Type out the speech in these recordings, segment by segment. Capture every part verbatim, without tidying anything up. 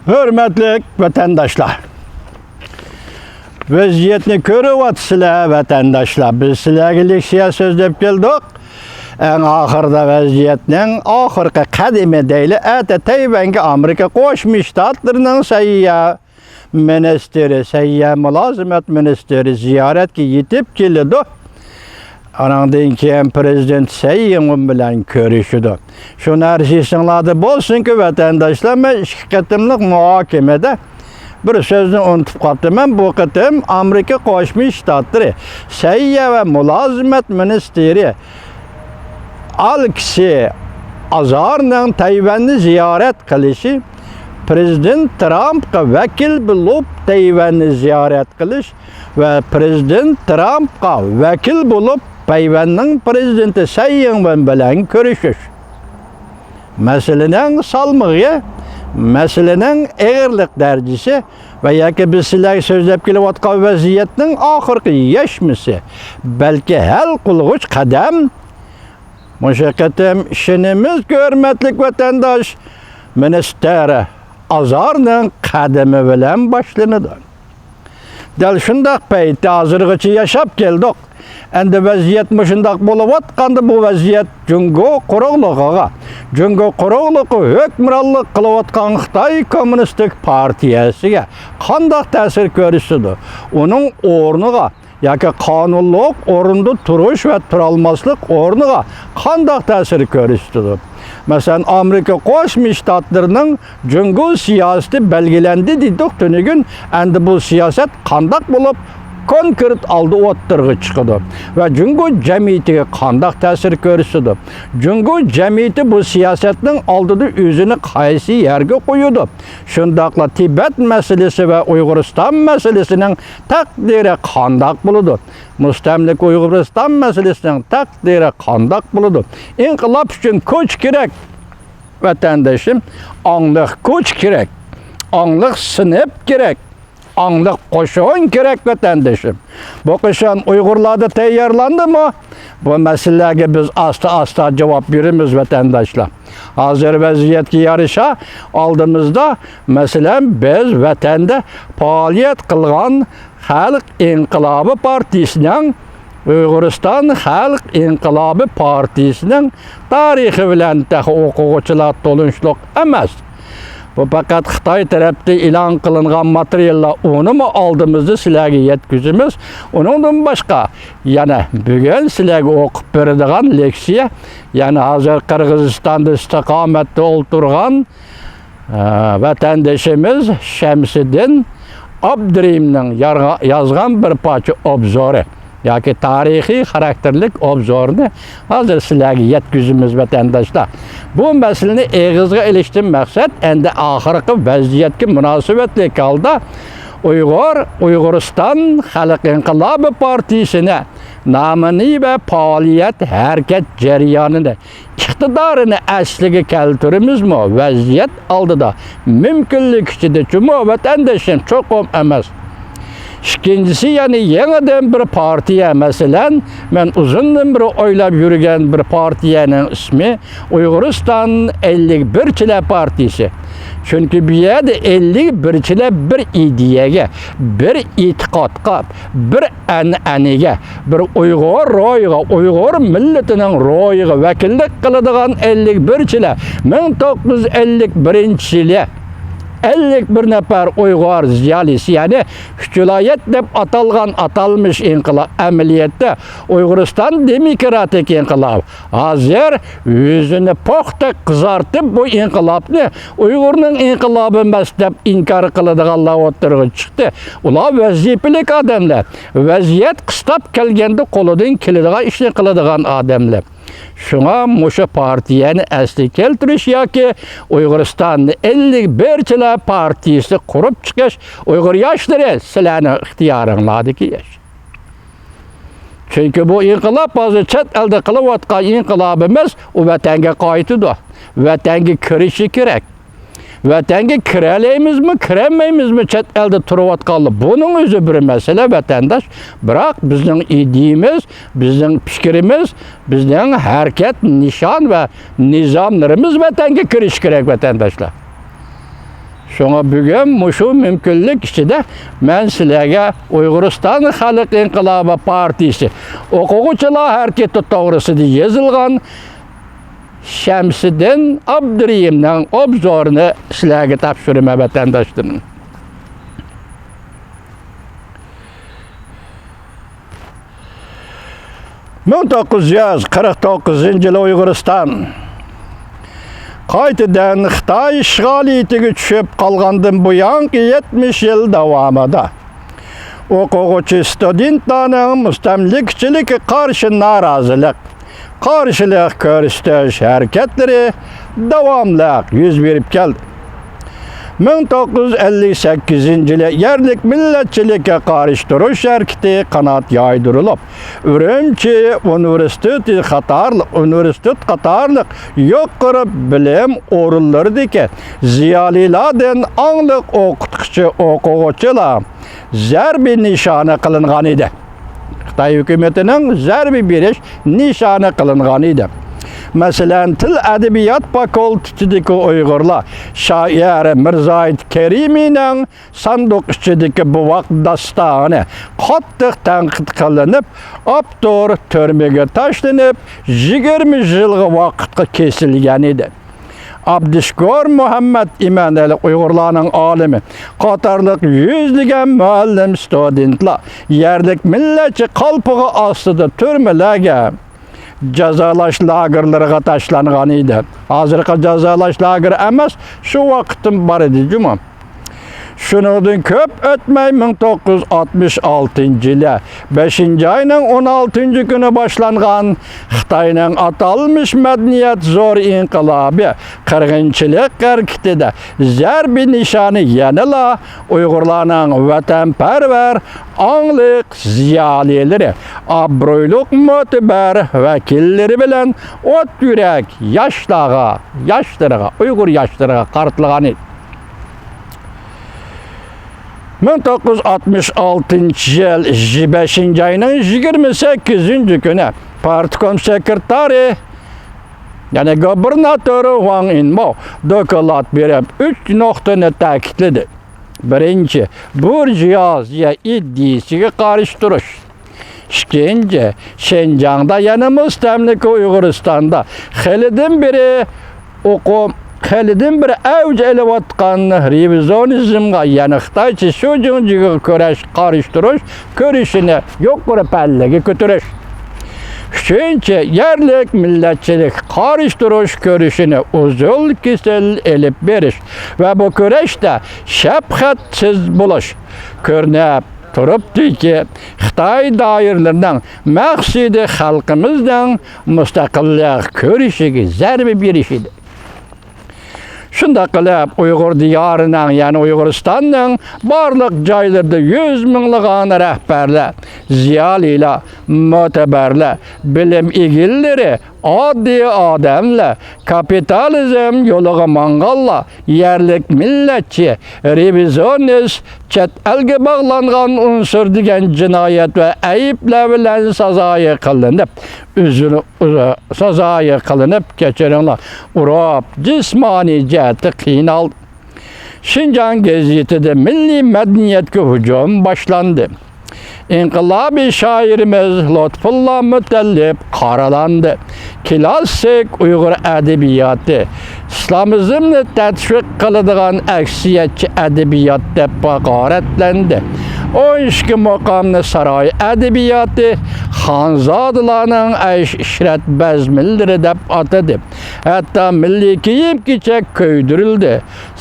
ھۆرمەتلىك ۋەتەنداشلار! ۋەزىيەتنى كۆرۈۋاتىسىلەر، ۋەتەنداشلار. بىز سىلەرگە لېكسىيە سۆزلەپ كەلدۇق. ئەڭ ئاخىرىدا ۋەزىيەتنىڭ ئاخىرقى قەدىمى دەيلى، ئەتە تەيۋەنگە ئامېرىكا قوشما شتاتلىرىنىڭ سەھىيە مىنىستىرى، سەھىيە مۇلازىمەت مىنىستىرى زىيارەتكە يېتىپ كېلىدۇ. ئانىڭدىن كېيىن پىرېزىدېنت سەي يىڭۋېن بىلەن كۆرۈشىدۇ. شۇ نەرسە ئېسىڭلاردا بولسۇنكى، ۋەتەنداشلار، مەن ئىككى قېتىملىق مۇھاكىمىدە بىر سۆزنى ئۇنتۇپ قاپتىمەن. بۇ قېتىم ئامېرىكا قوشما شتاتلىرى سەھىيە ۋە مۇلازىمەت مىنىستىرى ئالېكسى ئازارنىڭ تەيۋەننى زىيارەت قىلىشى، پىرېزىدېنت ترامپقا ۋەكىل بولۇپ تەيۋەننى زىيارەت قىلىش ۋە پىرېزىدېنت ترامپقا ۋەكىل بولۇپ تەيۋەننىڭ پىرېزىدېنتى سەي يىڭۋېن بىلەن كۆرۈشۈش. مەسىلىنىڭ سالمىقى، مەسىلىنىڭ ئېغىرلىق دەرىجىسى ۋە ياكى بىز سىلەرگە سۆزلەپ كېلىۋاتقان ۋەزىيەتنىڭ ئاخىرقى يەشمىسى، بەلكى ھەل قىلغۇچ قەدەم، مۇشۇ قېتىم ئىشىنىمىز، ھۆرمەتلىك ۋەتەنداش، مىنىستىر ئازارنىڭ قەدىمى بىلەن باشلىنىدۇ. دەل شۇنداق پەيتتە ھازىرغىچە ياشاپ كەلدۇق. ئەمدى ۋەزىيەت مۇشۇنداق بولۇۋاتقاندا، بۇ ۋەزىيەت جۇڭگو قۇرۇقلۇقىغا، جۇڭگو قۇرۇقلۇقى ھۆكۈمرانلىق قىلىۋاتقان خىتاي كوممۇنىستىك پارتىيەسىگە قانداق تەسىر كۆرسىتىدۇ؟ ئۇنىڭ ئورنىغا ياكى قانۇنلۇق ئورۇندا تۇرۇش ۋە تۇرالماسلىق ئورنىغا قانداق تەسىر كۆرسىتىدۇ؟ مەسىلەن، ئامېرىكا قوشما شتاتلىرىنىڭ جۇڭگو سىياسىتى بەلگىلەندى دېدۇق تۈنۈگۈن. ئەمدى بۇ سىياسەت قانداق بولۇپ كونكرېت ھالدا ئوتتۇرىغا چىقىدۇ ۋە جۇڭگو جەمئىيىتىگە قانداق تەسىر كۆرسىتىدۇ؟ جۇڭگو جەمئىيىتى بۇ سىياسەتنىڭ ئالدىدا ئۆزىنى قايسى يەرگە قويىدۇ؟ شۇنداقلا تىبەت مەسىلىسى ۋە ئۇيغۇرىستان مەسىلىسىنىڭ تەقدىرى قانداق بولىدۇ؟ مۇستەملىكە ئۇيغۇرىستان مەسىلىسىنىڭ تەقدىرى قانداق بولىدۇ؟ ئىنقىلاب ئۈچۈن كۈچ كېرەك، ۋەتەندىشىم. ئاڭلىق كۈچ كېرەك، ئاڭلىق سىنىپ كېرەك، ئاڭلىق قوشۇن كېرەك، ۋەتەندىشىم. بۇ قېشان ئۇيغۇرلاردا تەييارلاندىمۇ؟ بۇ مەسىلىلەرگە بىز ئاستا-ئاستا جاۋاب بېرىمىز، ۋەتەنداشلار. ھازىر ۋەزىيەتكە يارىشا ئالدىمىزدا، مەسىلەن، بىز ۋەتەندە پائالىيەت قىلغان خەلق ئىنقىلابى پارتىيىسىنىڭ، ئۇيغۇرىستان خەلق ئىنقىلابى پارتىيىسىنىڭ تارىخى بىلەن تېخى ئوقۇغۇچىلار تونۇشلۇق ئەمەس. بۇ پەقەت خىتاي تەرەپتىن ئېلان قىلىنغان ماتېرىياللار، ئۇنىمۇ ئالدىمىزدا سىلەرگە يەتكۈزىمىز. ئۇنىڭدىن باشقا، يەنە بۈگۈن سىلەرگە ئوقۇپ بېرىدىغان لېكسىيە، يەنە ھازىر قىرغىزىستاندا ئىستىقامەتتە ئولتۇرغان، ئە، ۋەتەندىشىمىز شەمسىدىن ئابدۇرېھىمنىڭ يارغا-، يازغان بىر پارچە ئوبزورى ياكى تارىخىي خاراكتېرلىك ئوبزورنى ھازىر سىلەرگە يەتكۈزىمىز، ۋەتەنداشلار. بۇ مەسىلىنى ئېغىزغا ئېلىشتىن مەقسەت، ئەمدى ئاخىرقى ۋەزىيەتكە مۇناسىۋەتلىك ھالدا ئۇيغۇر، ئۇيغۇرىستان خەلق ئىنقىلابى پارتىيىسىنى نامىنى ۋە پائالىيەت ھەرىكەت جەريانىنى، ئىقتىدارىنى ئەسلىگە كەلتۈرىمىزمۇ؟ ۋەزىيەت ئالدىدا مۇمكىنلىكىچىدىچۇمۇ، ۋەتەندىشىم؟ چوقۇم ئەمەس. ئىككىنچىسى، يەنە يېڭىدىن بىر پارتىيە، مەسىلەن، مەن ئۇزۇندىن بېرى ئويلاپ يۈرگەن بىر پارتىيەنىڭ ئىسمى ئۇيغۇرىستان ئەللىك بىرچىلەر پارتىيىسى. چۈنكى بۇ يەردە ئەللىك بىرچىلەر بىر ئىدىيەگە، بىر ئېتىقادقا، بىر ئەنئەنىگە، بىر ئۇيغۇر روھىغا، ئۇيغۇر مىللىتىنىڭ روھىغا ۋەكىللىك قىلىدىغان ئەللىك بىرچىلەر، مىڭ توققۇز يۈز ئەللىك بىرىنچى يىلى ئەللىك بىر نەپەر ئۇيغۇر زىيالىيسى، يەنى ئۈچ ۋىلايەت دەپ ئاتالغان ئاتالمىش ئىنقىلاب ئەمەلىيەتتە ئۇيغۇرىستان دېموكراتىك ئىنقىلابى، ھازىر يۈزىنى پوختا قىزارتىپ، بۇ ئىنقىلابنى ئۇيغۇرنىڭ ئىنقىلابى ئەمەس دەپ ئىنكار قىلىدىغانلار ئوتتۇرىغا چىقتى. ئۇلار ۋەزىپىلىك ئادەملەر، ۋەزىيەت قىستاپ كەلگەندە قولىدىن كېلىدىغان ئىشنى قىلىدىغان ئادەملەر. شۇڭا مۇشۇ پارتىيەنى ئەسلىگە كەلتۈرۈش ياكى ئۇيغۇرىستاننى ئەللىك بىرچىلەر پارتىيىسى قۇرۇپ چىقىش، ئۇيغۇر ياشلىرى، سىلەرنىڭ ئىختىيارىڭلاردىكى ئىش. چۈنكى بۇ ئىنقىلاب ھازىر چەت ئەلدە قىلىۋاتقان ئىنقىلاب ئەمەس، ئۇ ۋەتەنگە قايتىدۇ. ۋەتەنگە كىرىشى كېرەك. ۋەتەنگە كىرەلەيمىزمۇ، كىرەلمەيمىزمۇ چەت ئەلدە تۇرۇۋاتقانلار؟ بۇنىڭ ئۆزى بىر مەسىلە، ۋەتەنداش. بىراق بىزنىڭ ئىدىيىمىز، بىزنىڭ پىكرىمىز، بىزنىڭ ھەرىكەت، نىشان ۋە نىزاملىرىمىز ۋەتەنگە كىرىشى كېرەك، ۋەتەنداشلار. شۇڭا بۈگۈن مۇشۇ مۇمكىنلىك ئىچىدە مەن سىلەرگە ئۇيغۇرىستان خەلق ئىنقىلابى پارتىيىسى ئوقۇغۇچىلار ھەرىكىتى توغرىسىدا يېزىلغان شەمسىدىن ئابدۇرېھىمنىڭ ئوبزورىنى سىلەرگە تاپشۇرىمەن، ۋەتەنداشلىرىم. مىڭ توققۇز يۈز قىرىق توققۇزىنچى يىلى ئۇيغۇرىستان قايتىدىن خىتاي ئىشغالىيىتىگە چۈشۈپ قالغاندىن بۇيانقى يەتمىش يىل داۋامىدا ئوقۇغۇچى ستۇدېنتلارنىڭ مۇستەملىكىچىلىككە قارشى نارازىلىق، قارشىلىق كۆرسىتىش ھەرىكەتلىرى داۋاملىق يۈز بېرىپ كەلدى. مىڭ توققۇز يۈز ئەللىك سەككىزىنچى يىلى يەرلىك مىللەتچىلىككە قارشى تۇرۇش ھەرىكىتى قانات يايدۇرۇلۇپ، ئۈرۈمچى ئۇنىۋېرسىتېتى قاتارلىق، ئۇنىۋېرسىتېت قاتارلىق يۇقىرى بىلىم ئورۇنلىرىدىكى زىيالىيلاردىن ئاڭلىق ئوقۇتقۇچى ئوقۇغۇچىلار زەربە نىشانى قىلىنغان ئىدى. خىتاي ھۆكۈمىتىنىڭ زەربە بېرىش نىشانى قىلىنغان ئىدى. مەسىلەن، تىل ئەدەبىيات فاكۇلتېتىدىكى ئۇيغۇرلار شائىر مىرزاھىت كەرىمىنىڭ ساندۇق ئىچىدىكى بوۋاق داستانى قاتتىق تەنقىد قىلىنىپ، ئاپتور تۈرمىگە تاشلىنىپ، يىگىرمە يىلغا ۋاقىتقا كېسىلگەن ئىدى. ئابدۇشۈكۈر مۇھەممەد ئىمانئەلى ئۇيغۇرلارنىڭ ئالىمى قاتارلىق يۈزلىگەن مۇئەللىم، ستۇدېنتلار يەرلىك مىللەتچى قالپىقى ئاستىدا تۈرمىلەرگە، جازالاش لاگېرلىرىغا تاشلانغان ئىدى. ھازىرقى جازالاش لاگېرى ئەمەس، شۇ ۋاقىتتىن بار ئىدى جۇمۇ. شۇنىڭدىن كۆپ ئۆتمەي، مىڭ توققۇز يۈز ئاتمىش ئالتىنچى يىلى بەشىنچى ئاينىڭ ئون ئالتىنچى كۈنى باشلانغان خىتاينىڭ ئاتالمىش مەدەنىيەت زور ئىنقىلابى قىرغىنچىلىق ھەرىكىتىدە زەربە نىشانى يەنىلا ئۇيغۇرلارنىڭ ۋەتەنپەرۋەر، ئاڭلىق زىيالىيلىرى، ئابرۇيلۇق مۆتىبەر ۋەكىللىرى بىلەن ئوت يۈرەك ياشلارغا، ياشلىرىغا، ئۇيغۇر ياشلىرىغا قارىتىلغان ئىدى. مىڭ توققۇز يۈز ئاتمىش ئالتىنچى يىل بەشىنچى ئاينىڭ يىگىرمە سەككىزىنچى كۈنى پارتكوم سېكرېتارى، يەنى گۇبېرناتور ۋاڭ ئىنماۋ دوكلات بېرىپ، ئۈچ نۇقتىنى تەكىتلىدى. بىرىنچى، بۇرژۇئازىيە ئىدىيىسىگە قارشى تۇرۇش. ئىككىنچى، شىنجاڭدا، يەنى مۇستەملىكە ئۇيغۇرىستاندا خېلىدىن بېرى ئوقۇ-، خېلىدىن بېرى ئەۋج ئېلىۋاتقان رېۋىزىيونىزمغا، يەنى خىتايچە شۇجىڭجىگە كۈرەش، قارشى تۇرۇش كۈرىشىنى يۇقىرى پەللىگە كۆتۈرۈش. ئۈچىنچى، يەرلىك مىللەتچىلىك قارشى تۇرۇش كۈرىشىنى ئۇزۇل كېسىل ئېلىپ بېرىش ۋە بۇ كۈرەشتە شەپقەتسىز بولۇش. كۆرۈنۈپ تۇرۇپتۇكى، خىتاي دائىرىلىرىنىڭ مەقسىتى خەلقىمىزنىڭ مۇستەقىللىق كۈرىشىگە زەربە بېرىش ئىدى. شۇنداق قىلىپ، ئۇيغۇر دىيارىنىڭ، يەنى ئۇيغۇرىستاننىڭ بارلىق جايلىرىدا يۈز مىڭلىغان رەھبەرلەر، زىيالىيلار، مۆتىبەرلەر، بىلىم ئىگىلىرى، ئاددىي ئادەملەر، كاپىتالىزم يولىغا ماڭغانلار، يەرلىك مىللەتچى، رېۋىزىيونىست، چەت ئەلگە باغلانغان ئۇنسۇر دېگەن جىنايەت ۋە ئەيىبلەر بىلەن سازايى قىلىنىپ، ئۈزۈل-، ئۈزۈ-، سازايى قىلىنىپ، كەچۈرۈڭلار، ئۇرۇپ، جىسمانىي جەھەتتە قىينالدى. شىنجاڭ گېزىتىدە مىللىي مەدەنىيەتكە ھۇجۇم باشلاندى. ئىنقىلابىي شائىرىمىز لۇتپۇللا مۇتەللىپ قارىلاندى. كىلاسسىك ئۇيغۇر ئەدەبىياتى، ئىسلامىزمنى تەشۋىق قىلىدىغان ئەكسىيەتچى ئەدەبىيات دەپ ھاقارەتلەندى. ئون ئىككى مۇقامنى ساراي ئەدەبىياتى، خانزادىلارنىڭ ئەيش-ئىشرەت بەزمىلىرى دەپ ئاتىدى. ھەتتا مىللىي كىيىم-كېچەك كۆيدۈرۈلدى.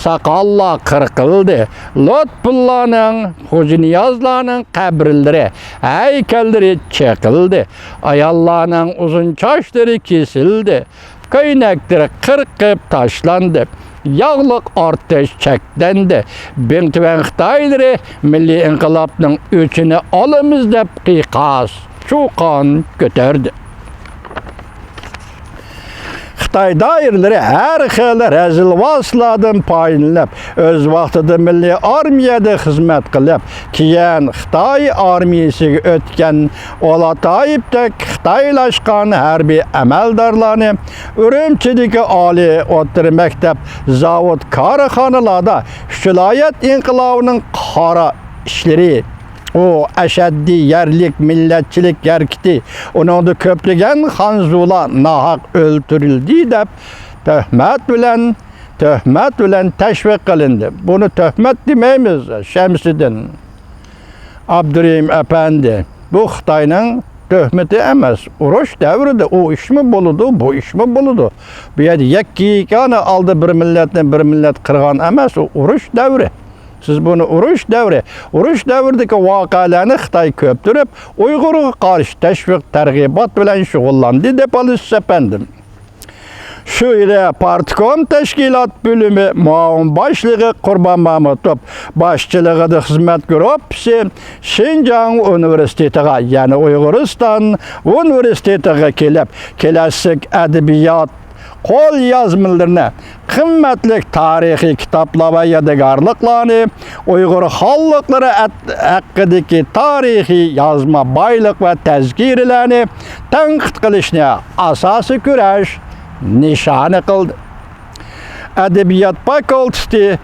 ساقاللار قىرقىلدى. لۇتپۇللانىڭ، خوجانىيازلارنىڭ قەبرىلىرى، ھەيكەللىرى چېقىلدى. ئاياللارنىڭ ئۇزۇن چاچلىرى كېسىلدى. كۆينەكلىرى قىرقىپ تاشلاندى. ياغلىق ئارتىش چەكلەندى. بىڭتۈەن خىتايلىرى مىللىي ئىنقىلابنىڭ ئۆچىنى ئالىمىز دەپ قىيقاس، چۇقان كۆتەردى. خىتاي دائىرىلىرى ھەر خىل رەزىل ۋاسىتىلەردىن پايدىلىنىپ، ئۆز ۋاقتىدا مىللىي ئارمىيەدە خىزمەت قىلىپ، كېيىن خىتاي ئارمىيىسىگە ئۆتكەن ئۇلاتايېۋتەك خىتايلاشقان ھەربىي ئەمەلدارلارنى ئۈرۈمچىدىكى ئالىي ئوتتۇرا مەكتەپ، زاۋۇت، كارخانىلاردا ئۈچ ۋىلايەت ئىنقىلابىنىڭ قارا ئىشلىرى، ئۇ ئەشەددىي يەرلىك مىللەتچىلىك ھەرىكىتى، ئۇنىڭدا كۆپلىگەن خەنزۇلار ناھەق ئۆلتۈرۈلدى دەپ تۆھمەت بىلەن، تۆھمەت بىلەن تەشۋىق قىلىندى. بۇنى تۆھمەت دېمەيمىز، شەمسىدىن ئابدۇرېھىم ئەپەندى. بۇ خىتاينىڭ تۆھمىتى ئەمەس. ئۇرۇش دەۋرىدە ئۇ ئىشمۇ بولىدۇ، بۇ ئىشمۇ بولىدۇ. بۇ يەردە يەككە-يېكانە ئالدى بىر مىللەتنى بىر مىللەت قىرغان ئەمەس، ئۇ ئۇرۇش دەۋرى. سىز بۇنى ئۇرۇش دەۋرى، ئۇرۇش دەۋرىدىكى ۋەقەلەرنى خىتاي كۆپتۈرۈپ، ئۇيغۇرغا قارشى تەشۋىق تەرغىبات بىلەن شۇغۇللاندى دەپ ئالىسىز، ئەپەندىم. شۇ يىلى پارتكوم تەشكىلات بۆلۈمى مۇئاۋىن باشلىقى قۇربان مامۇتوف باشچىلىقىدا خىزمەت گۇرۇپپىسى شىنجاڭ ئۇنىۋېرسىتېتىغا، يەنى ئۇيغۇرىستان ئۇنىۋېرسىتېتىغا كېلىپ، كلاسسىك ئەدەبىيات، قول يازمىلىرىنى، قىممەتلىك تارىخىي كىتابلار ۋە يادىكارلىقلارنى، ئۇيغۇر خانلىقلىرى ئەت-، ھەققىدىكى تارىخىي يازما بايلىق ۋە تەزكىرىلەرنى تەنقىد قىلىشنى ئاساسىي كۈرەش نىشانى قىلدى. ئەدەبىيات فاكۇلتېتى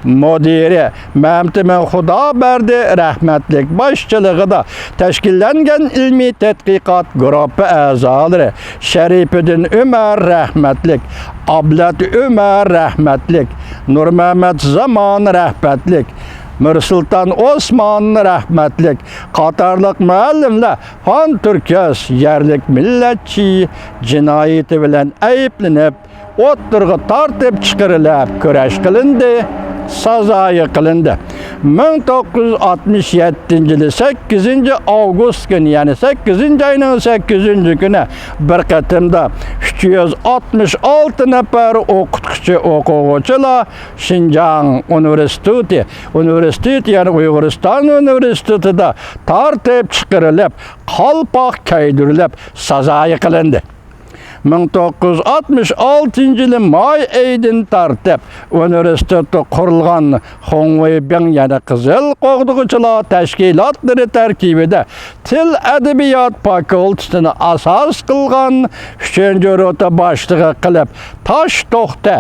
مۇدىرى مەمتىمىن خۇدابەردى رەھمەتلىك باشچىلىقىدا تەشكىللەنگەن ئىلمىي تەتقىقات گۇرۇپپا ئەزالىرى شەرىپىدىن ئۆمەر رەھمەتلىك، ئابلەت ئۆمەر رەھمەتلىك، نۇرمەمەت زامان رەھمەتلىك، مىرسۇلتان ئوسمان رەھمەتلىك قاتارلىق مۇئەللىملەر فان تۈركەس يەرلىك مىللەتچى جىنايىتى بىلەن ئەيىبلىنىپ، ئوتتۇرىغا تارتىپ چىقىرىلىپ كۈرەش قىلىندى، سازايى قىلىندى. مىڭ توققۇز يۈز ئاتمىش يەتتىنچى يىلى سەككىزىنچى ئاۋغۇست كۈنى، يەنى سەككىزىنچى ئاينىڭ سەككىزىنچى كۈنى بىر قېتىمدا ئۈچ يۈز ئاتمىش ئالتە نەپەر ئوقۇتقۇچى، ئوقۇغۇچىلار شىنجاڭ ئۇنىۋېرسىتېتى، ئۇنىۋېرسىتېتى، يەنى ئۇيغۇرىستان ئۇنىۋېرسىتېتىدا تارتىپ چىقىرىلىپ، قالپاق كىيدۈرۈلۈپ، سازايى قىلىندى. مىڭ توققۇز يۈز ئاتمىش ئالتىنچى يىلى ماي ئېيىدىن تارتىپ ئۇنىۋېرسىتېتتا قۇرۇلغان خۇڭۋېيبىڭ، يەنى قىزىل قوغدىغۇچىلار تەشكىلاتلىرى تەركىبىدە تىل ئەدەبىيات فاكۇلتېتىنى ئاساس قىلغان ئۈچىنچى روتا باشلىقى قىلىپ تاش توختى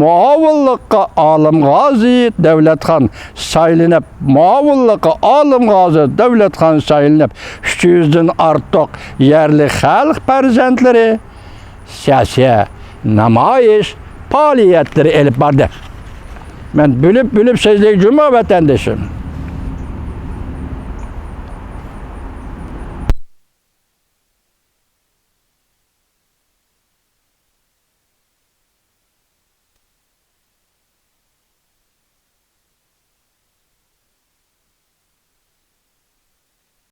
مۇئاۋىنلىققا ئالىمغازى دەۋلەتخان سايلىنىپ، مۇئاۋىنلىققا ئالىمغازى دەۋلەتخان سايلىنىپ، ئۈچ يۈزدىن ئارتۇق يەرلىك خەلق پەرزەنتلىرى سىياسىي نامايىش پائالىيەتلىرى ئېلىپ باردى. مەن بۆلۈپ، بۆلۈپ سۆزلەي جۇمۇ ۋەتەندىشىم.